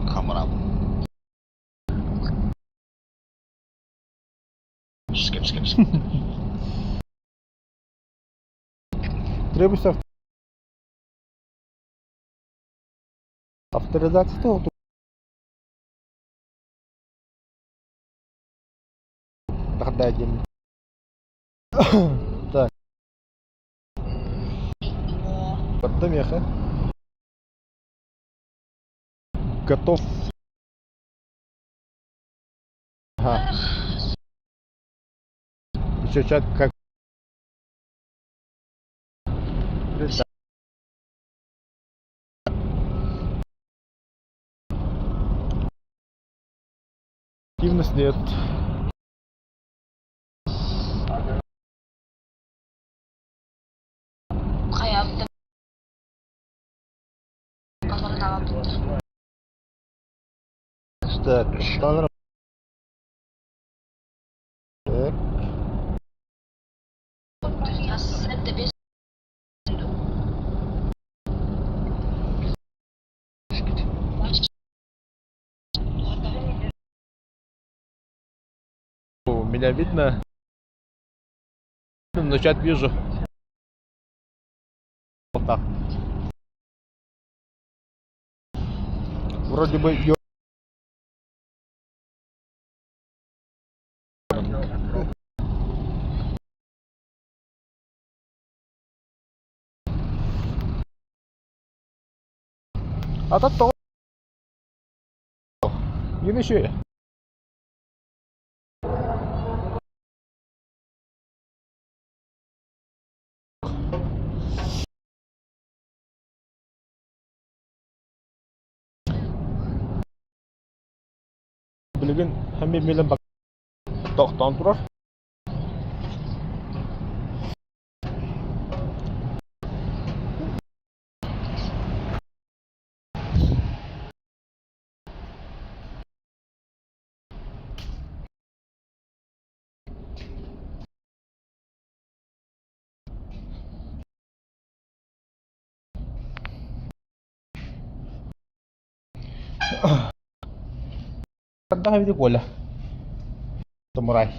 Coming up. Skip, skip, skip. Требуется авторизация. Тогда Так. Меха. Готов. Ага. Еще чат как. Активность нет. Хайаабыта Так, штанр. Так. Меня видно? Но чат вижу. Вот так. Вроде бы ё... А то еще. Билигин эмиэ милэн тохтоон турар. Хайдах эбитий Коля? Тумурай.